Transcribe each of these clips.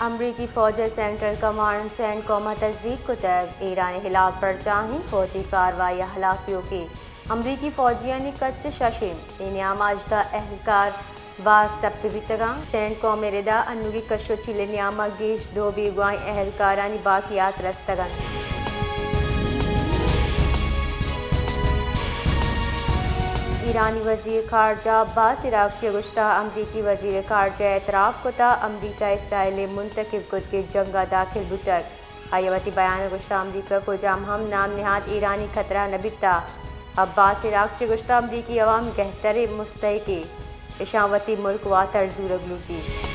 امریکی فوج ءِ سینٹرل کمانڈ سینڈ کوم ءَ تزدیک کتگ، ایران ءِ ہلاپ برجاہیں فوجی کاروائی ءِ ہلاپ ایوکیں امریکی فوجیانی کچ ششیں۔ اے نیام ءَ ہژدہ اہلکار باز ٹپی بیتگاں۔ سینڈ کوم ءِ ردا انوگی کش ءُ چیل ءِ نیام ءَ گیش دو بیگواہیں اہلکارانی باقیات رستگ انت۔ ایرانی وزیر خارجہ عباس عراقچی ءَ گوشتہ، امریکی وزیر خارجہ ءَ اعتراف کتہ امریکہ اسرائیل ءِ منتخب کتگیں جنگ ءَ داخل بوتگ۔ آئی ءَ وتی بیان ءَ گوشتہ، امریکہ کجام ہم نام نہاد ایرانی خطرہ نہ بیتہ۔ عباس عراقچی ءَ گوشتہ، امریکی عوام گہتریں مستحقے، اشاں وتی ملک واتر زورگ لوٹیت۔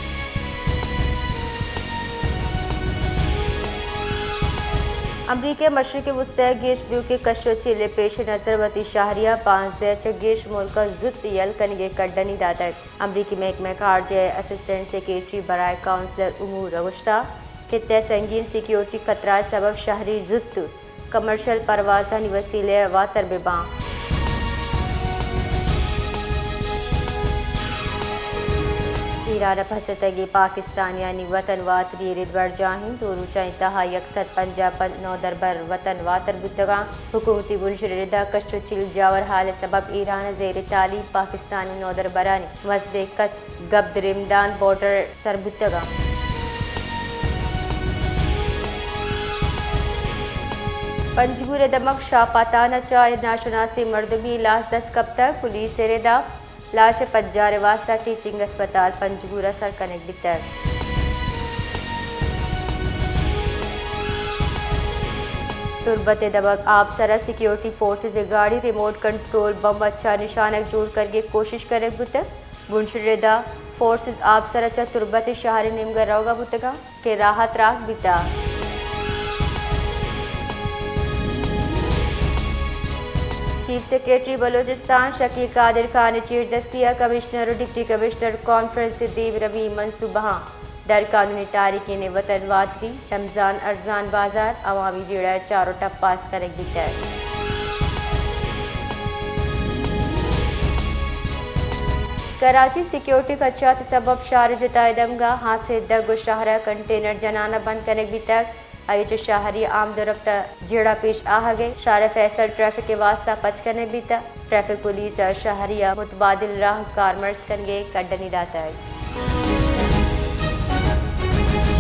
امریکہ ءِ مشرق وسطی ءَ گیش بیوکیں کش ءُ چیل ءِ پیش نظر وتی شہریاں پانزدہ ءَ چہ گیش ملک ءَ زوت یل کنگ ءِ کڈنی داتگ۔ امریکی محکمہ خارجہ ءِ اسسٹنٹ سیکرٹری برائے قونصلر امور ءَ گوشتہ، خطہ ءَ سنگین سیکورٹی خطرہ ءِ سبب شہری زوت کمرشل پروازانی وسیلہ ءَ واتر بہ باں۔ ایران ءَ پھستگیں پاکستانیانی وطن واتری ءِ رد برجاہیں۔ دو روچانی تہا یک سد پنجاہ پنچ نودربر وطن واتر بوتگاں۔ حکومتی بنشر ءِ ردا کش ءُ چیل جاور حال ءِ سبب ایران ءَ زیر تعلیم پاکستانی نودربرانی مزنیں کچ گبد رمدان بارڈر سر بوتگاں۔ پنجگور ءِ دمگ شاہ پاتان ءَ چہ ناشناسیں مردمی لاش دست کپتگ۔ پولیس ءِ ردا لاش ءِ پجار ءِ واستہ ٹیچنگ اسپتال پنجگور ءَ سر کنگ بیتگ۔ تربت ءِ دمگ آپسر ءَ سیکیورٹی فورسز ءِ گاڑی ریموٹ کنٹرول بمب ءَ چہ نشانگ جوڑ کنگ ءِ کوشش کنگ بوتگ۔ بنشر ءِ ردا فورسز آپسر ءَ چہ تربت ءِ شہر ءِ نیمگ ءَ روگ ءَ بوتگاں کہ راہ ءَ تراک بیتگ۔ چیف سیکرٹری بلوچستان شکیل قادر خان ءِ چیردستی ءَ کمشنر ءُ ڈپٹی کمشنر کانفرنس ءِ دیمروی منصوبہاں، غیر قانونی تارکین وطن واتری، رمضان ارزان بازار، عوامی جیڑہ ءِ چار ءُ ٹپ پاس کنگ بیتگ۔ کراچی، سیکیورٹی خدشات ءِ سبب شہر ءِ جتائیں دمگاں ہاسیں دگ ءُ شہر ءَ کنٹینر جنان ءَ بند کنگ بیتگ۔ آئی ءَ چہ شہری آمد ءُ رپت ءَ جیڑہ پیش آہگ ءَ شہر ءِ فیصل ٹریفک ءِ واستہ پچ کنگ بیتگ۔ ٹریفک پولیس ءَ شہری ءَ متبادل راہ کارمرز کنگ ءِ کڈنی داتگ۔